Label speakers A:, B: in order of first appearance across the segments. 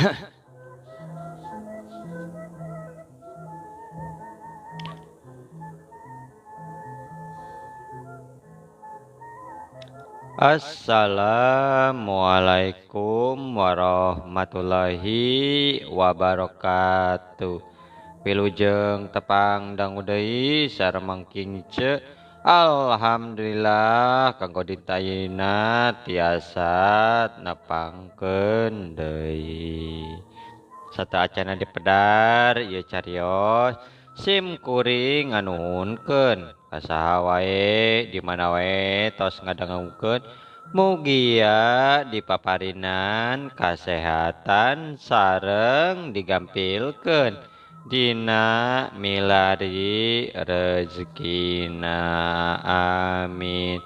A: Assalamualaikum warahmatullahi wabarakatuh. Wilujeng tepang dangu deui sareng Mangking Ce. Alhamdulillah kanggo ditayina tiasa nepangkeun deui. Sateuacanna dipedar ieu carios sim kuring nganuhunkeun ka saha wae di mana wae tos ngadangukeun mugia dipaparinan kasehatan sareng digampilkeun dina milari rezekina, amin.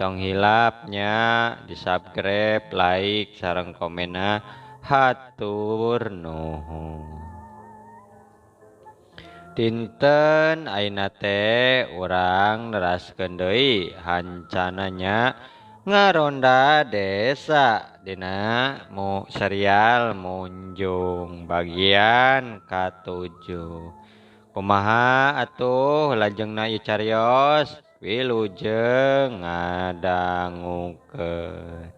A: Tong hilapnya di subscribe, like, sareng komena, hatur nuhun. Dinten ayeuna teh urang neraskeun deui hancananya ngaronda desa dina mu serial Munjung bagian ka-7. Kumaha atuh lajengna ieu carios wilujeng ngadangukeun.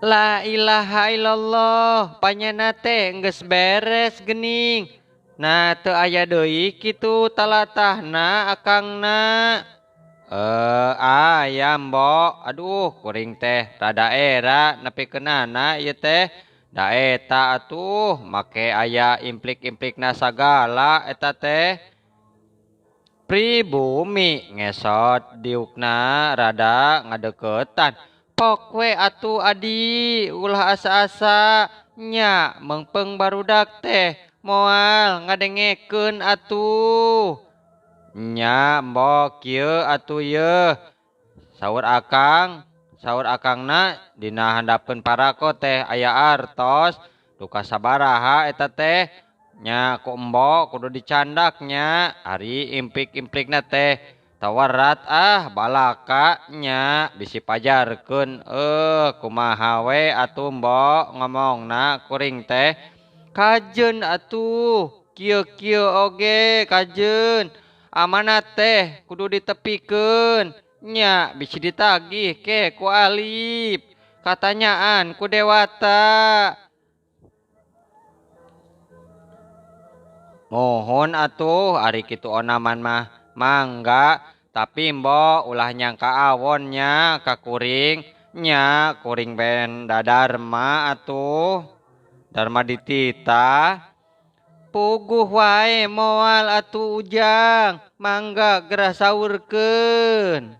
A: La ilaha illallah panyana teh geus beres geuning. Nah teu aya deui kitu talatahna akangna. Aya mbok, aduh kuring teh rada era nepikeunana ieu teh. Da eta atuh make aya implik-implikna sagala eta teh. Pribumi ngesot diukna rada ngadeukeutan. Pok we atuh adi ulah asa-asa nya meungpeung barudak teh moal ngadengekeun atuh. Nya mbok kieu atuh yeuh saur akang, saur akangna dina handapeun parako teh aya artos duka sabaraha eta teh nya ku embok kudu dicandak nya ari implik-implikna teh tawarat ah balaka nya bisi pajarkeun kumaha we atuh mbok ngomongna kuring teh kajeun atuh kieu-kieu oge kajeun amanat teh kudu ditepikeun nya bisi ditagih ke ku alif katanyaan ku dewata. Mohon atuh ari kitu onaman mah mangga tapi mbok ulah nyangka awonnya ka kuring nya kuring ben dadarma atuh dharma ditita. Puguh wae moal atuh ujang mangga gerah saurkeun.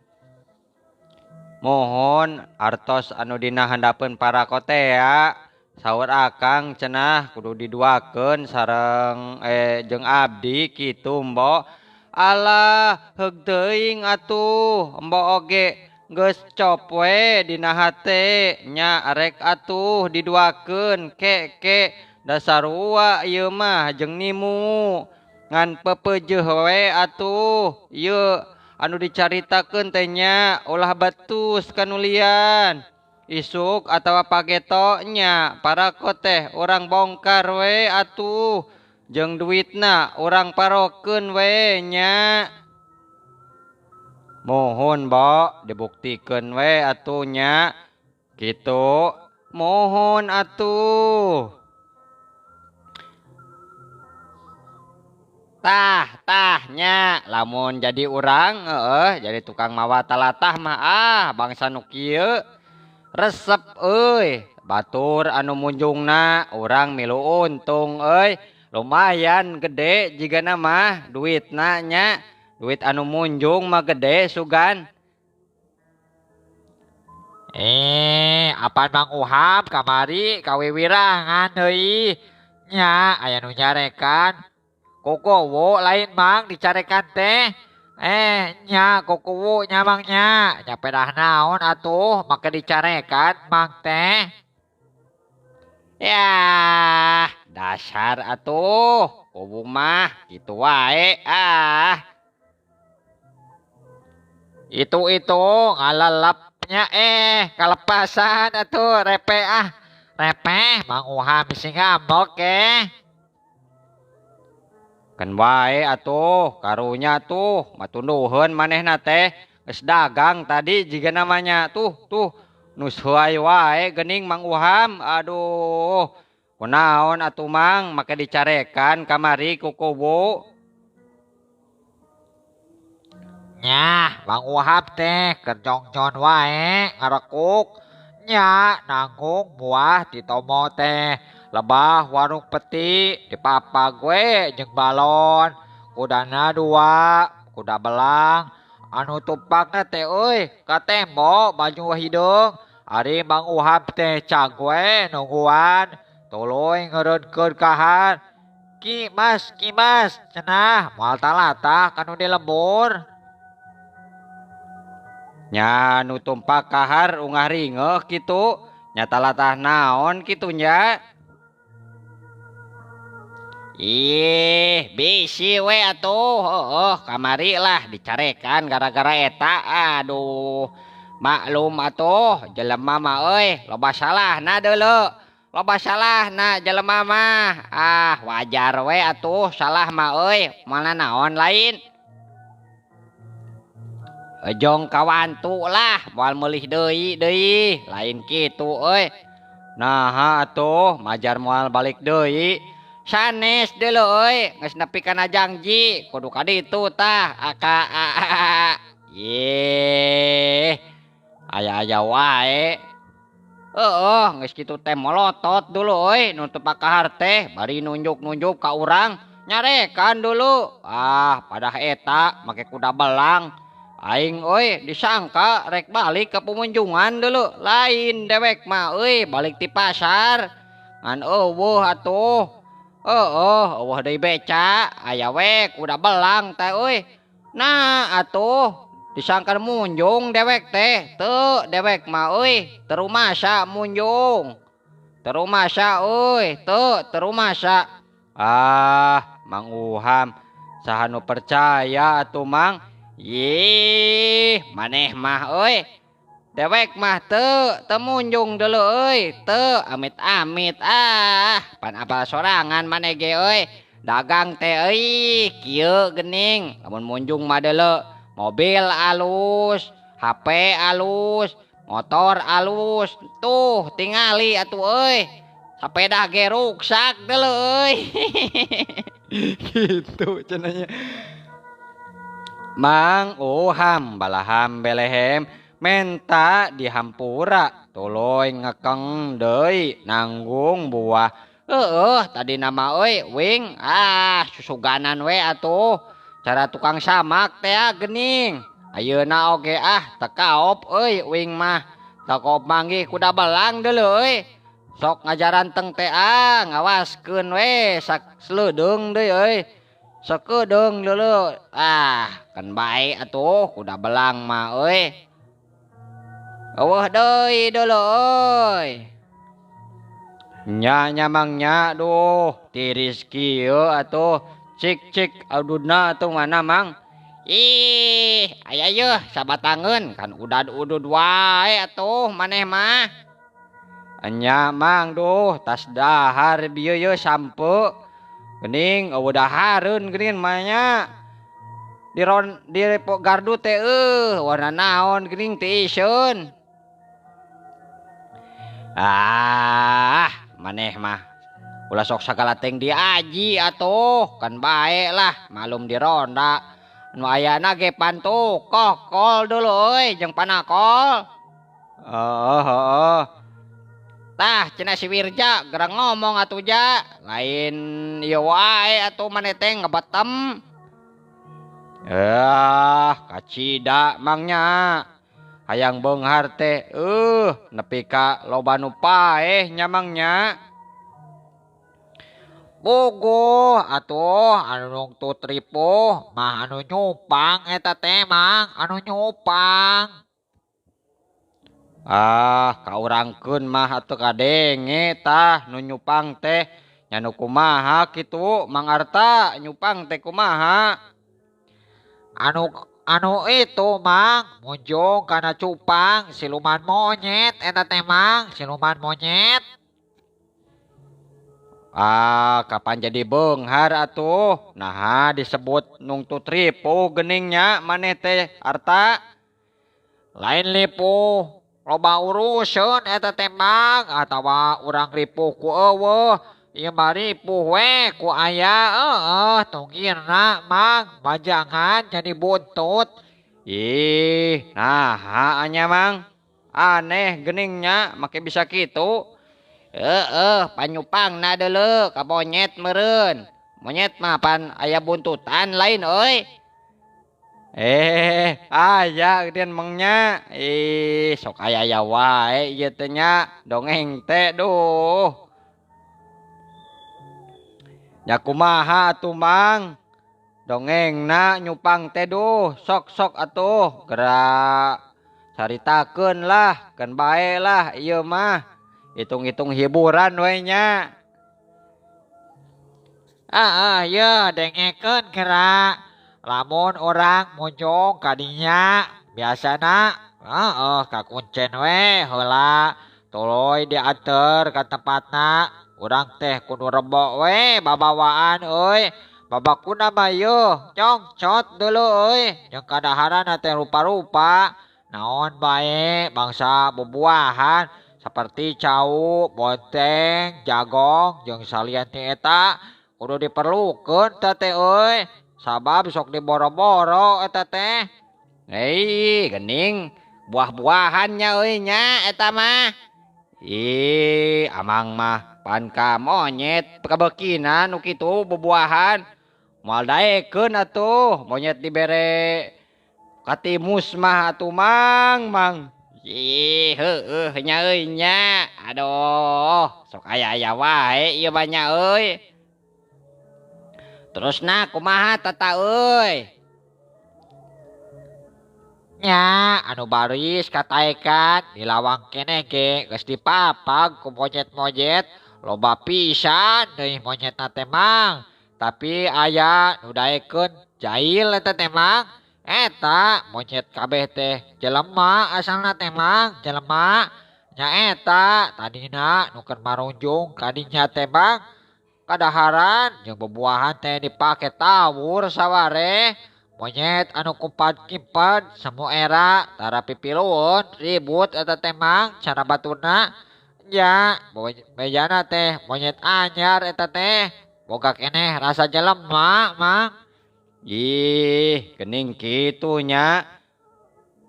A: Mohon artos anu dina handapeun parako teh ya saur akang cenah kudu diduakeun sareng jeung abdi kitu mbok. Alah heug teuing atuh mbok oge geus cop we dina hate nya arek atuh diduakeun ke dasarua ieu mah jeung nimu ngan pepeujeuh we atuh ieu anu dicaritakeun teh nya ulah batus kanulian isuk atawa pageto nya parako teh urang bongkar we atuh jeung duitna urang parokeun we nya. Mohon mbok dibuktikeun we atuh nya kitu mohon atuh. Tah tahnya lamun jadi urang jadi tukang mawa talatah mah ah bangsa nu kieu resep euy batur anu munjungna urang milu untung euy lumayan gede jigana mah duitna nya duit anu munjung mah gede sugan.
B: Apaan Mang Uham kamari kawiwirangan deui nya aya nu nyarekan kokowo lain mang dicarekan teh nya kokowo nya mang nya nya pedah naon atuh make dicarekan mang teh.
A: Yah dasar atuh kubu mah kitu wae ah.
B: Itu-itu ngalalap Nya kalepasan atuh repe ah. Repe Mang Uham bisi ngambek eh.
A: Kan wae atuh karunya tuh matunduheun manehna teh geus dagang tadi jiga namanya tuh tuh nu seuai wae geuning Mang Uham aduh kunaon atuh Mang make dicarekan kamari ku kubu.
B: Nyah Mang Uham teh kerjongjon wae ngarekuk nya nanggung buah di tomo teh lebah warung peti dipapag we jeung balon kudana dua kuda belang anu tumpakna teh euy ka tembok baju hideung ari Mang Uham teh cag we nungguan tuluy ngeureudkeun kahar ki mas cenah moal talatah kanu di lembur.
A: Nya nu tumpak kahar ungah ringeuh kitu nya talatah naon kitu nya. Ih, bisi we atuh. Heueuh, kamari lah dicarekan gara-gara eta. Aduh, maklum atuh jelema mah euy, loba salahna deuleu. Loba salahna jelema mah. Ah, wajar we atuh salah mah euy, moal naon lain. Ejong kawantu lah, moal meulih deui deui, lain kitu euy. Naha atuh majar moal balik deui. Sanes deuleu euy, geus nepi kana jangji, kudu ka ditu tah. Aka Yeh, aya-aya wae. Heueuh, geus kitu teh molotot dulu euy, nu teu pakahar teh bari nunjuk-nunjuk ka urang, nyarekan dulu. Ah, padah eta make kuda belang. Aing euy disangka rek balik ke Pamunjungan dulu, lain dewek mah euy balik ti pasar. Ngan eueuh atuh. Heueuh, eueuh deui beca, aya we kuda belang teh euy. Nah atuh disangka munjung dewek teh, teu dewek mah euy, teu rumasa munjung. Teu rumasa euy, teu teu rumasa. Ah, Mang Uham, saha nu percaya atuh Mang? Yih, maneh mah euy. Dewek mah teu teu munjung deuleu euy, teu amit-amit ah, pan apal sorangan maneh ge euy. Dagang teh euy kieu geuning, lamun munjung mah deuleu mobil alus, HP alus, motor alus, tuh tingali atuh euy. Sapeda ge ruksak deuleu euy. Gitu cenah nya. Mang Uham balaham belehem menta dihampura tuluy ngekeng deui nanggung buah. Heueuh tadi nama euy wing ah susuganan we atuh cara tukang samak teh geuning. Ayeuna oge ah teu kaop euy wing mah teu kaop manggih kuda belang deuleu euy. Sok ngajaranteng teh ah ngawaskeun we sak sleudeung deui euy. Sakedeung deuleu ah kan bae atuh kuda belang mah euy. Eueuh deui deuleu euy. Nya nya Mang nya duh tiris kieu atuh cik-cik adudna atuh mana Mang? Ih, aya yeuh sabatangeun kan udad-udud wae atuh maneh mah. Nya Mang duh tas dahar bieu yeuh sampe. Geuning eueuh dahareun geuning mah nya. Di ron di gardu teh eueuh warna naon geuning teh iseun. Ah, maneh mah ulah sok sagala teh diaji atuh, kan bae lah malum di ronda. Nu ayana ge pantu kokol dulu euy jeung panakol. Heeh heeh. Tah cenah si Wirja gerang ngomong atuh ja, lain ieu wae atuh maneh teh ngebetem. Kacida Mang nya. Hayang beunghar teh nepi ka loba nu paeh nya Mang nya.
B: Bogoh atuh anu nungtut ripuh mah anu nyupang eta teh Mang, anu nyupang.
A: Ah, kaurangkeun mah atuh kadenge tah nu nyupang teh nya nu kumaha kitu Mang Arta nyupang teh kumaha?
B: Anu Anu itu Mang, munjung kana cupang siluman monyet eta teh Mang, siluman monyet.
A: Ah, kapan jadi beunghar atuh? Naha disebut nungtut ripuh geningnya maneh teh Arta.
B: Lain lipuh, loba urusan eta teh Mang, atawa urang ripuh ku eueuh. Ieu mah ripuh we ku aya heueuh tunggirna Mang, bajangan jadi buntut.
A: Ih, naha anya Mang? Aneh geningnya make bisa kitu. Heeh, panyupangna deuleu ka monyet meureun. Monyet mah pan aya buntutan lain euy. Aya geudean mengnya. Ih, sok aya-aya wae ieu teh nya, dongeng teh duh. Nya kumaha atuh Mang? Dongengna nyupang teh duh, sok-sok atuh geura caritakeun lah, keun bae lah ieu mah. Hitung-hitung hiburan we nya.
B: Heeh, yeuh dengekeun geura. Lamun urang munjung ka dinya biasana heeh ka kuncen we heula tuluy dianteur ka tempatna. Urang teh kudu rebo we babawaan euy. Babakuna mah yeuh nyongcot deuleu euy jeung kadaharanna teh rupa-rupa. Naon bae bangsa bubuahan seperti cau, bonteng, jagong jeung salian ti eta kudu diperlukeun teh teh euy. Sabab sok diboro-boro eta teh.
A: Hei, gening buah-buahannya euy nya eta mah. Ih, amang mah pan ka monyet kabekina nu kitu bubuahan. Moal daekeun atuh monyet dibere katimus mah atuh Mang, Mang. Ih, heueuh nya euy nya. Aduh, sok aya-aya wae ieu mah nya euy. Terusna kumaha tata euy?
B: Nya, anu baris kataekan di lawang keneh ge geus dipapag ku monyet-monyet loba pisan deui monyetna teh Mang. Tapi aya nu daekeun jail eta teh Mang. Eta monyet kabeh teh jelema asalna teh Mang, jelema. Nya eta tadina nu keur marunjung ka dinya teh Mang. Kadaharan jeung bubuahan teh dipake tawur saware. Monyet anu kumpad-kimpad semu era tara pipiluun ribut eta teh Mang cara baturna. Nya bejana teh monyet anyar eta teh boga keneh rasa jelema Mang.
A: Ih, gening kitu nya.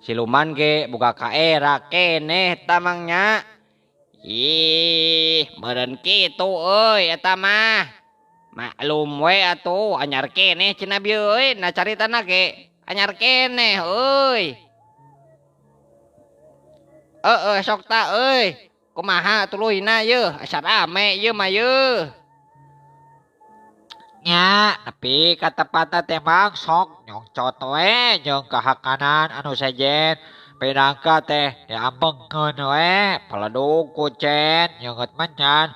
A: Siluman ge boga kaera keneh eta Mang nya. Ih, meureun kitu euy eta mah. Maklum we atuh anyar keneh cenah bieu euy, na caritana ge anyar keneh euy. Heeh, sok ta euy. Kumaha tuluyna yeuh, asa rame ieu mah yeuh.
B: Nya, tapi ka tempatna teh Mang sok nyongcot we jeung kahakanan anu sejen. Pinangka teh diambengkeun we, peledug kucen nyeungeut menyan.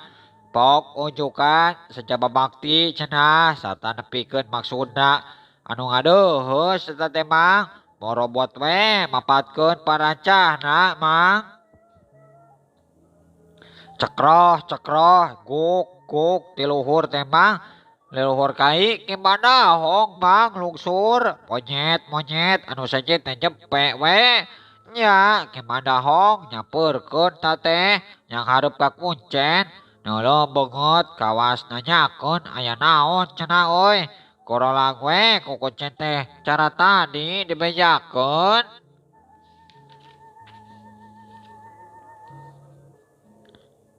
B: Pok unjukan sejaba bakti cenah sarta nepikeun maksudna anu ngadeuheus eta teh Mang. Borobot we mapatkeun parancahna Mang. Cekroh cekroh guk guk ti luhur teh Mang. Leluhur kai gimana hong Mang lungsur monyet monyet anu sejen teh jempe we. Nya gimana hong nyamperkeun ta teh yang hareup ka kuncen. Neuleuh beungeut kawas nanyakeun aya naon cenah euy. Korolang we ku kuncen teh cara tadi dibejakeun.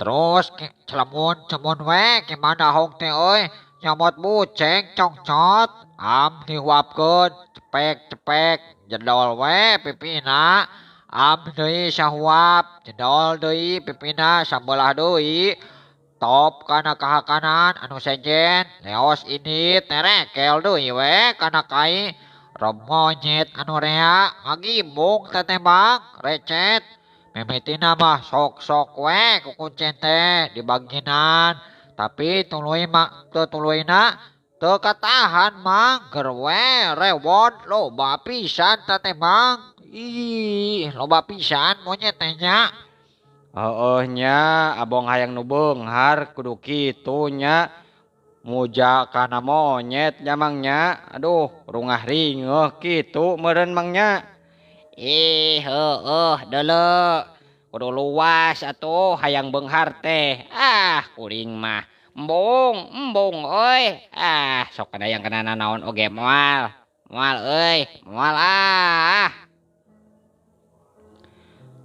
B: Terus celemun-cemun we gimana hong teh euy. Nyomot buceng congcot am dihuapkeun cepek-cepek jedol we pipina. Am deui sahuap jedol deui pipina sabelah deui. Top kana kahakanan anu sejen leos ini terekel deui we kana kai. Rob monyet anu rea ngagibung teh teh Mang recet. Mimitina mah sok-sok we ku kuncen teh dibaginan. Tapi tuluy mah teu tuluyna Teu katahan Mang, keur we rewot loba pisan tah teh Mang. Ih, loba pisan monyet teh nya.
A: Heueuh nya, abong hayang nu beunghar kudu kitu nya. Muja kana monyet nya Mang nya. Aduh, rungah ringeuh kitu meureun Mang nya. Ih, heueuh deuleu. Kudu luas atuh hayang beunghar teh. Ah, kuring mah embung, embung euy. Ah, sok kadayang kana nanaon oge moal. Moal euy, moal ah.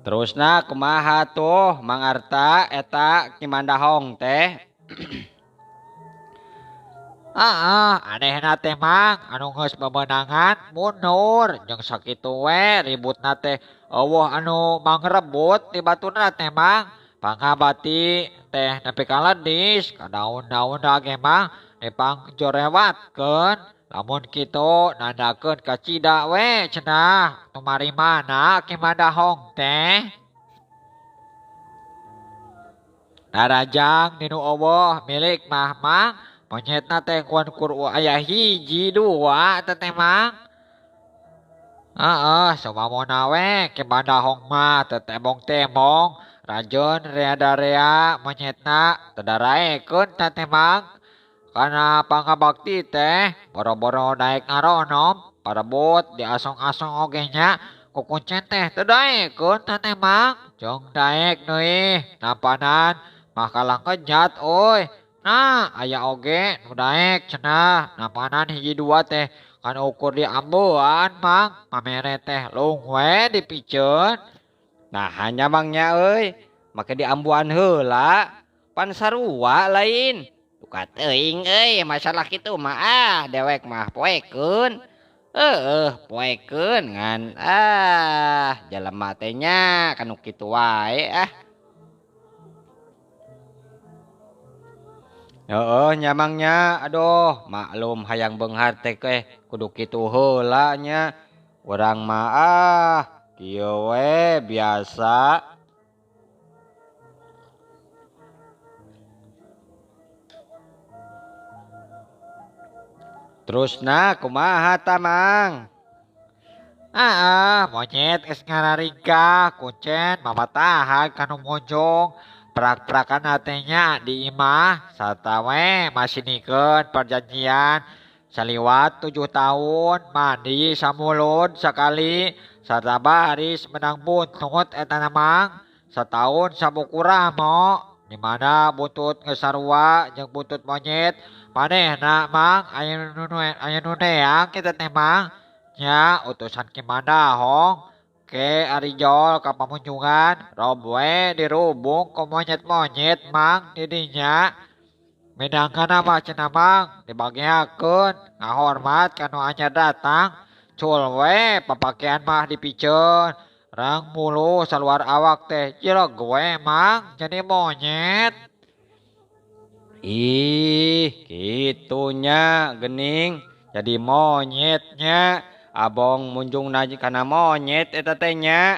A: Terusna kumaha tuh Mang Arta eta Ki Mandahong teh?
B: Heeh, anehna teh Mang, anu geus bebenangan mundur jeung sakitu we ributna teh eueuh anu mangrebut di baturna teh Mang. Pangabati teh nepi ka ledis, ka daun-daunna ge Mang dipangjorewatkeun. Lamun kitu nandakeun kacida we cenah tumarimana Ki Mandahong teh. Darajang dinu eueuh milik mah Mang, monyetna teh kuan kur aya hiji dua teh teh Mang. Heeh, sumamona we Ki Mandahong mah teu tembong-tembong, rajeun rea-rea monyetna teu daraekeun teh teh Mang. Kana pangabakti teh boro-boro daek ngaronom, parebut diasong-asong oge nya ku kuncen teh teu daekeun teh teh Mang. Jeung daek deui nampanan mah kalah kejat euy. Nah, aya oge nu daek cenah nampanan hiji dua teh kan ukur diambean Mang, pamere teh lung we dipiceun.
A: Nah, hanya Mang nya euy, make diambuan heula, pan sarua lain. Duka teuing euy masalah kitu mah ah dewek mah poekeun. Heueuh, poekeun ngan ah jelema teh nya kanu kitu wae ah. Heueuh nya Mang nya, aduh maklum hayang beunghar teh kudu kitu heula nya. Urang mah ah kieu we biasa. Terusna kumaha ta Mang?
B: Ah, monyet geus ngararingkah kuncen mamatahan kanu munjung. Prak-prakan teh nya di imah sarta we masinikeun perjanjian saliwat 7 tahun mandi samulud sakali sarta baris menang buntut eta na Mang. Sataun sabukurah mo di mana buntut geus sarua jeung buntut monyet manehna Mang aya nu neang kita teh Mang nya utusan Ki Mandahong ke Arijol ka pamunjungan rob we dirubung ku monyet-monyet Mang di dinya. Midangkeun mah cenah Mang dibagiakeun ngahormat ka nu anyar datang cul we papakean mah dipiceun rang mulu saluar awak teh jelek we Mang jadi monyet.
A: Ih, kitunya gening jadi monyetnya. Abong munjung naji kana monyet eta teh nya.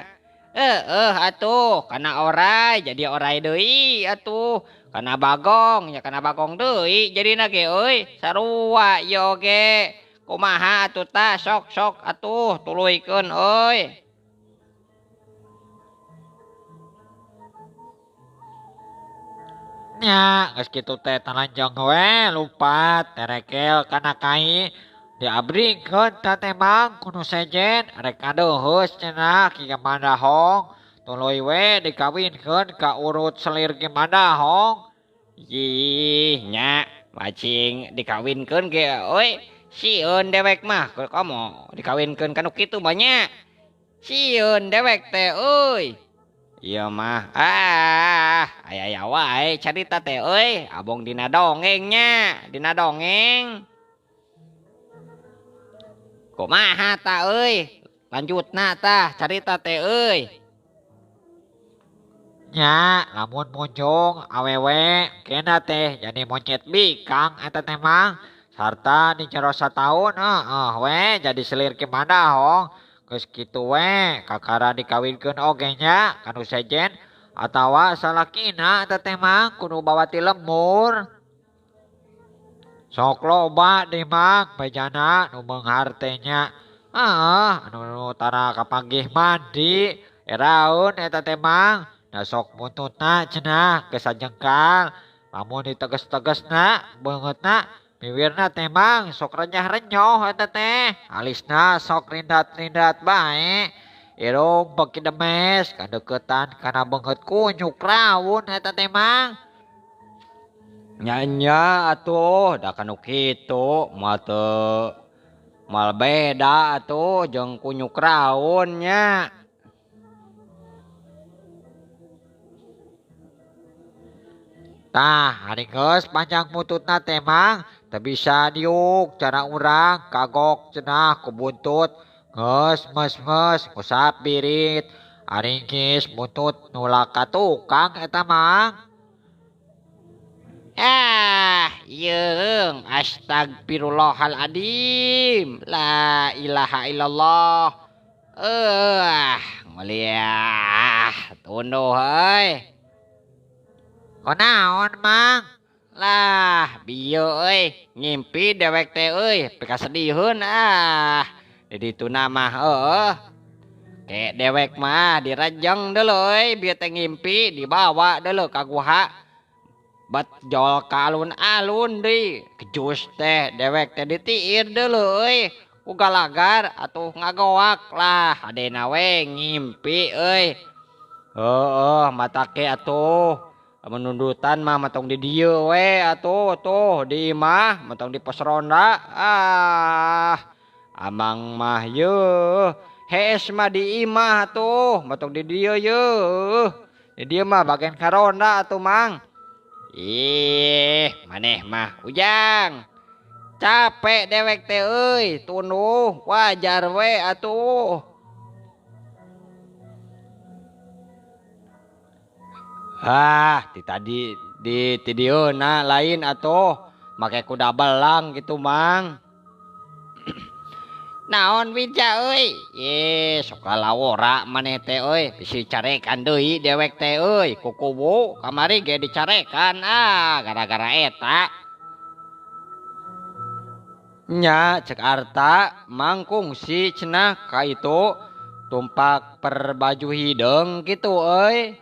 A: Heueuh atuh kana orai jadi orai deui atuh. Kana bagong nya kana bagong deui jadina ge euy. Sarua ieu oge. Kumaha atuh tah sok-sok atuh tuluykeun euy.
B: Nya geus kitu teh talanjang we lumpat terekel kana kai. Diabringkeun ta teh Mang ku nu sejen rek ngadeuheus cenah Ki Mandahong tuluy we dikawinkeun ka urut selir Ki Mandahong.
A: Ih nya macing dikawinkeun ge euy sieun dewek mah komo dikawinkeun ka nu kitu mah nya. Sieun dewek teh euy. Ieu mah ah aya-aya wae carita teh euy abong dina dongeng nya dina dongeng. Kumaha ta euy? Lanjutna tah carita teh euy.
B: Nya lamun munjung awewe kena teh jadi monyet bikang eta teh Mang. Sarta di jero sataun heeh we jadi selir Ki Mandahong. Geus kitu we kakara dikawinkeun oge nya kanu sejen atawa salakina eta teh Mang kudu bawa ti lemur. Sok loba deui Mang bejana nu beunghar teh nya. Ah, anu tara kapanggih mandi eraeun eta teh Mang. Da sok buntutna cenah geus sajengkal. Lamun diteges-tegesna beungeutna biwirna teh Mang sok renyah-renyoh eta teh. Alisna sok rindat-rindat bae. Irung beuki demes kadeuketan kana beungeut kunyuk rawun eta teh Mang.
A: Nya-nya atuh da kanu kitu moal teu moal beda atuh jeung kunyuk rawun nya.
B: Tah ari geus panjang buntutna teh Mang teu bisa diuk cara urang kagok cenah ku buntut. Geus mes-mes ngusap birit ari geus buntut nulak ka tukang eta Mang.
A: Ah, yeung astagfirullahaladzim. La ilaha illallah. Nguliah tunduh euy.
B: Kunaon Mang?
A: Lah, bieu euy, ngimpi dewek teh euy, pikasediheun ah. Di dituna mah heueuh. Ke dewek mah direjeng deuleu euy, bieu teh ngimpi dibawa deuleu ka guha. Bet jol ka alun-alun deui, kejus teh dewek teh ditiir deuleu euy. Ku galagar atuh ngagoak lah, hadena we ngimpi euy. Heueuh, matake atuh. Lamun nundutan mah matong di dieu we atuh tuh di imah matong di pos ronda. Ah, amang mah yeuh hees mah di imah atuh matong di dieu yeuh. Di dieu mah bagian karonda atuh Mang. Ih, maneh mah Ujang. Capek dewek teh euy, tunduh wajar we atuh. Ah, ti tadi di ti dieuna lain atuh, make kuda belang gitu Mang. Naon Wija euy? Ye, sok lalawora maneh teh euy, bisi carekan deui dewek teh euy, ku kubu kamari ge dicarekan ah gara-gara eta. Nya cek Arta Mang kungsi cenah ka itu tumpak per baju hideung kitu euy.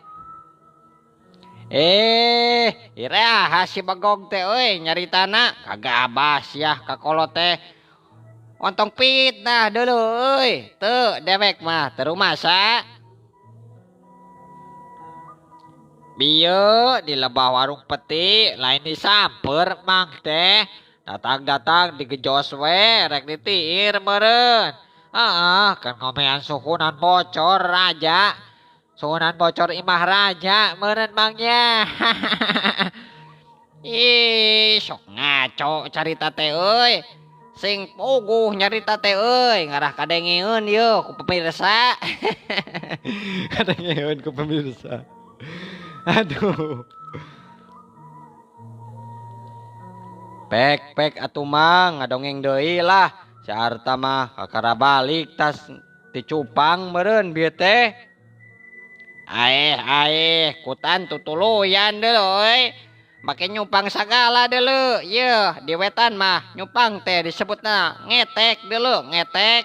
A: Iraha si Bagong teh euy nyaritana kagabah siah ka kolot teh. Ontong fitnah dulu euy, teu dewek mah teu rumasa.
B: Bieu di lebah warung peti lain disamper Mang teh. Datang-datang digejos we rek ditiir meureun. Heeh, kan ngomean suhunan bocor raja. Suhunan bocor imah raja meureun Mang nya.
A: Ih, sok ngaco carita teh euy. Sing puguh nyarita teh euy, ngarah kadengeun yeuh ku pemirsa. Kadengeun ku pemirsa. Aduh. Pek-pek atuh Mang, ngadongeng deui lah. Si Arta mah kakara balik tas dicupang meureun bieu teh. Aeh, aeh, kutan tutuluyan deuleu euy. Make nyupang sagala deuleu. Yeuh, di wetan mah nyupang teh disebutna ngetek deuleu, ngetek.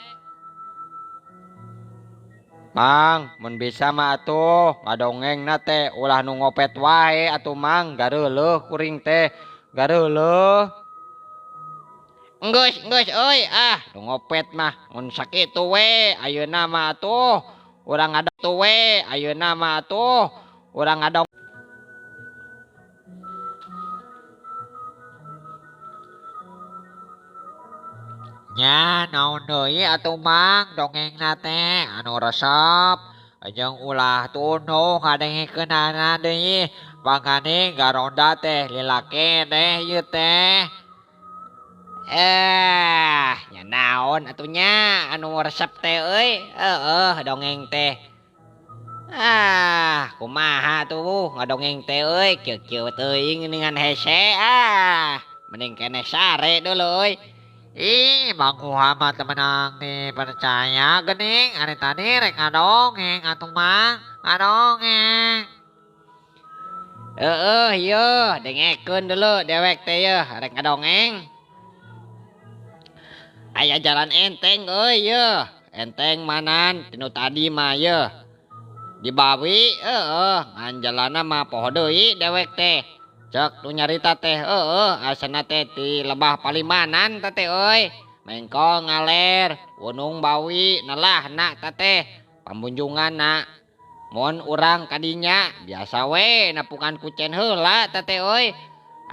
A: Mang, mun bisa mah atuh ngadongengna teh ulah nu ngopet wae atuh Mang, gareuleuh kuring teh, gareuleuh. Enggeus, enggeus euy, ah, nu ngopet mah mun sakitu we ayeuna mah atuh urang ngadong tuh we ayeuna mah atuh urang ngadong.
B: Nya naon deui atuh Mang dongengna teh anu resep jeung ulah tunduh ngadengekeunana deui pangane garonda teh lila keneh ieu teh.
A: Nya naon atuh nya anu resep teh euy, heueuh dongeng teh. Ah, kumaha tuh ngadongeng teh euy, kieu-kieu teuing geuningan hese ah. Mending keneh sare dulu euy.
B: Ih, Mang Muhammad menang nih percaya gening ari tadi rek ngadongeng atuh Mang, ngadongeng.
A: Heeh ieu dengekeun deuleu dewek teh yeuh rek ngadongeng. Aya jalan enteng euy yeuh, enteng manan tinu tadi mah yeuh. Di Bawi heeh ngan jalanna mah poho deui dewek teh. Cek nu nyarita teh heeh asana teh ti lebah Palimanan teh euy. Mengkol ngaler Gunung Bawi nelahna teh pambunjunganna. Mun urang kadinya biasa we nepukan kucen heula teh euy.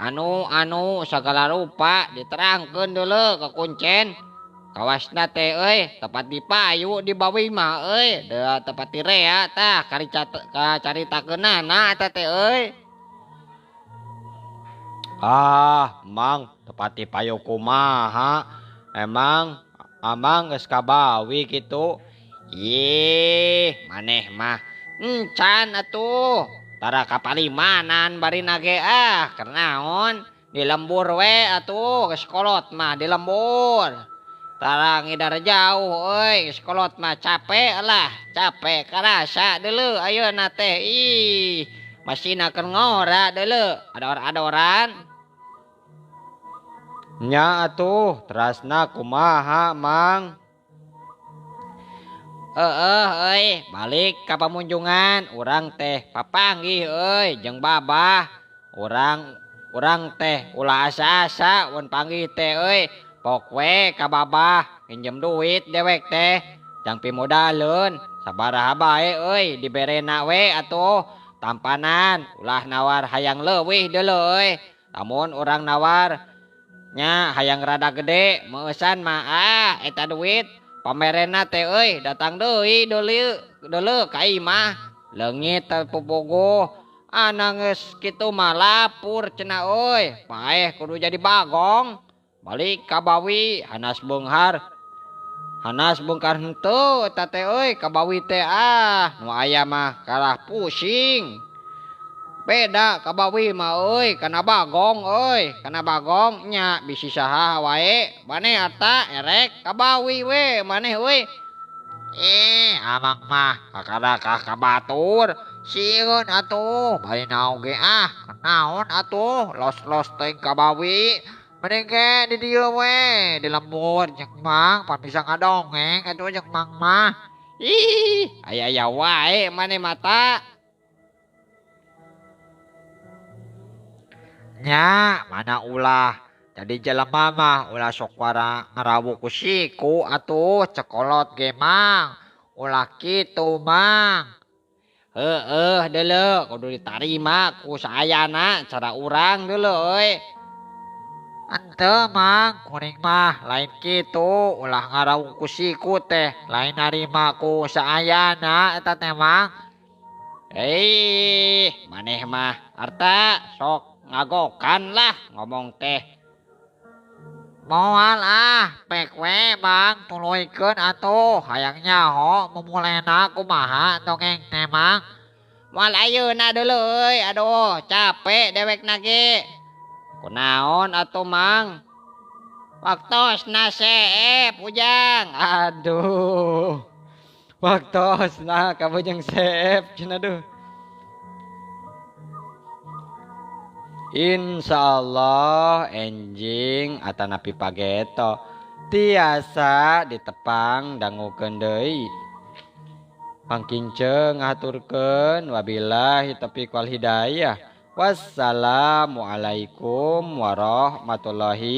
A: Anu sagala rupa diterangkeun deuleu ke kuncen. Kawasna teh euy tepat dipayu di Bawi mah euy, da tepat direa tah kacaritakeunana eta teh euy. Ah, Mang, tepat dipayu kumaha? Emang Amang geus ka Bawi kitu? Ih, maneh mah encan atuh. Tara ka Palimanan barina ge ah, keur naon? Di lembur we atuh, geus kolot mah di lembur. Tara ngidar jauh euy, geus kolot mah capek lah, capek karasa deuleu ayeuna teh. Ih, masina keur ngora deuleu, ador-adoran. Nya atuh, terasna kumaha, Mang? Heeh euy, balik ka pamunjungan urang teh papanggih euy jeung babah. Urang teh ulah asa-asa mun panggih teh euy. Pok we ka babah nginjem duit dewek teh jang pimodaleun sabaraha bae euy diberena we atuh. Tampanan ulah nawar hayang leuwih deuleu euy. Lamun urang nawar nya hayang rada gede meueusan mah ah eta duit pamerena teh euy datang deui deuleu ka imah leungit teh pupuguh. Ana geus kitu mah lapur cenah euy, paeh kudu jadi bagong. Balik ka Bawi hanas beunghar. Hanas beungkar henteu eta teh euy ka Bawi teh ah nu aya mah kalah pusing. Beda ka Bawi mah euy kana bagong euy, kana bagong nya bisi saha wae maneh eta erek ka Bawi we maneh euy.
B: Amang mah kakara ka batur sieun atuh bari naon ge ah naon atuh los-los teuing ka Bawi. Mending ge di dieu we di lembur jeung Mang pan bisa ngadongeng atuh jeung Mang mah.
A: Ih, aya-aya wae maneh mata.
B: Nya mana ulah jadi jelema mah ulah sok wara ngarawu ku siku atuh cekolot ge Mang. Ulah kitu Mang.
A: Heeh deuleu kudu ditarima ku saayana cara urang deuleu euy.
B: Henteu Mang, kuring mah lain kitu ulah ngarawu ku siku teh lain narima ku saayana eta teh Mang.
A: Maneh mah harta sok ngagokan lah ngomong teh.
B: Moal ah, pek we Mang tuluikeun atuh hayang nyaho mumulena kumaha dongeng teh Mang.
A: Moal ayeuna deuleu euy, aduh capek dewekna ge. Kunaon atuh Mang? Waktosna seep Ujang. Aduh. Waktosna kamu jeung seep cenah duh. Insyaallah enjing atanapi pageto tiasa ditepang dangukeun deui. Pangkinceung ngahaturkeun wabillahi taufiq wal hidayah. Wassalamualaikum warahmatullahi.